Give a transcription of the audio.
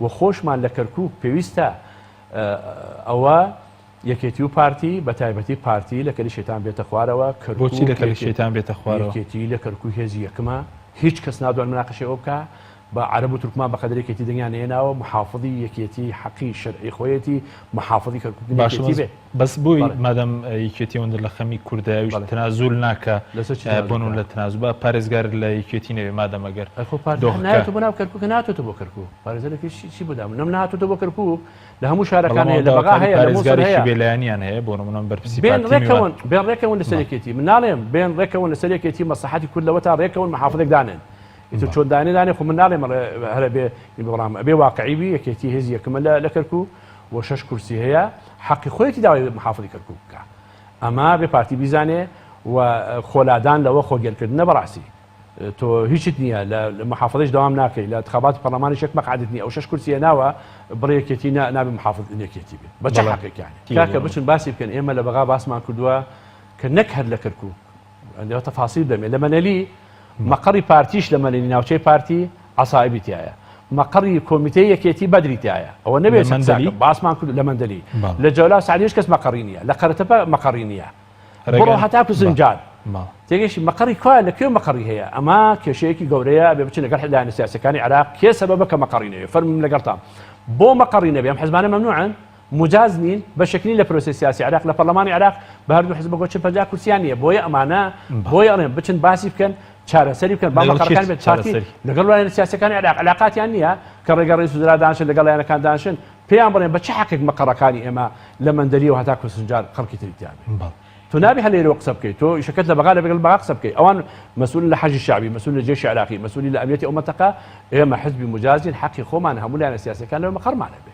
و خۆشمان لە کەرکوک پێویستە ئەوە یەکێتی و پارتی بە تایبەتی پارتی لە کەلی شەیتان بێتە خوارەوە بۆچی لە کەلی شەیتان بێتە خوارەوە؟ یەکێتی لە کەرکوک هێزی یەکمە هیچ کەس نادوان مناقەشەی ئەوە بکا بە عەرەب و تورکمان بە قەدر یەکێتی دەنگیان نەیەناوە محافظی یەکێتی حەقی شەرعی خۆیەتی محافظی کەرکوک باشە یەکێتی بێ بەس بۆی بەڵێ. مادام یەکێتی ئەوەندە لە خەمی کوردایەویش بەڵێ. تەنازول ناکا لەسەر چی بۆ تەنازول نمونە بکا؟ لە تەنازول با پارێزگار لە یەکێتی نەبێ مادام ئەگەر ئەی خۆ پارتی هەر دۆخەکە نایەتەوە بۆ ناو کەرکوک ناتۆتە بۆ کەرکوک پارێزەر لە چی چی بۆ دام نەم ناتۆتە بۆ کەرکوک لە هەموو شارەکان بەڵام هەیە لە بەغا داواکاری هەیە لە موسڵ پارێزگارێکی هەیە بێلایەنیان هەیە بۆ نمونە بەرپرسی بێن پارتی میوان ڕێکەون بێن ڕێکەون لەسەر بەڵێ. یەکێتی من ناڵێم بێن ڕێکەون لەسەر یەکێتی مەسلحەتی کورد لەوە تا ڕێکەون محافظێک دانێن ئیتر بەڵێ. چۆن دانێ دانێ خۆ من ناڵێم هەرە بێ بەڵام ئەبێ واقعی بی یەکێتی هێزی یەکەمە لە کەرکوک و شەش کورسی هەیە حەقی خۆیەتی داوای محافظی کەرکوک بکا ئەمە بێ پارتی بیزانێ و خۆلادان لەوە خۆگێلکردنە بەڕاستی تۆ هیچت نییە لە محافظەش دەوام ناکەی لە انتخاباتی پەرلەمانیش یەک مەقعدت نییە ئەو شەش کورسیە ناوە بڕێ یەکێتی نابێ محافظ یەکێتی بێ بە چ حەقێکیان کاکە بچن باسی بکەن ئێمە لە بەغا باسمان کردووە کە نەک هەر لە کەرکوک ئەندێ تەفاسیل دەمێ لە مەنەلی مەقەڕی پارتیش لە مەنەلی ناوچەی پارتی عەسائیبی تایە مەقەڕی کۆمیتەی یەکێتی بەدری تایە ئەوە نەبێت باسمان کرد لە مەندەلی لە جەولا سعدیش کەس مەقەڕی نییە لە قەرەتەپە مەقەڕی نییە بڕۆ هەتاکو زنجان تێگەشی مەقەڕی کوا لە کوێ مەقەڕی هەیە ئەمە کێشەیەکی گەورەیە بێ بچن لەگەڵ لایەنە سیاسەکانی عێراق کێ سەبەبە کە مەقەڕی نەوێ فەرموم لەگەڵتان بۆ مەقەڕی نەبێ ئەم حزبانە مەمنوعن مجاز نین بەشێک نین لە پرۆسەی سیاسی عێراق لە پەرلەمانی عێراق بە هەردوو حزبەکە چ 50 کورسیان نییە بۆیە ئەمانە بۆیە ئەڵێن بچن باسی بکەن چارەسەری بکەن با مەقەڕەکان بێت پارتی لەگەڵ لایەنە سیاسەکانی عێراق علاقاتیان نییە کە ڕێگە ڕئیس وزرا دانشن لەگەڵ لایەنەکان دانشن پێیان بڵێن بە چ حەقێک مەقەڕەکانی ئێمە لە مەندەلیەوە هەتا کوسنجار خەڵکی تری تیا بێ تۆ نابێ هەر لێرەوە قسە بکەیت تۆ ئیشەکەت لە بەغا لەگەڵ بەغا قسە بکەیت ئەوان مەسئولن لە حەشدی شەعبی مەسئولن لە جێشی عێراقی مەسئولی لە ئەمنیەتی ئەو مەنتەقە ئێمە حزبی مجازین حەقی خۆمان هەموو لایەنە سیاسیەکان لەوێ مەقەڕمان هەبێ.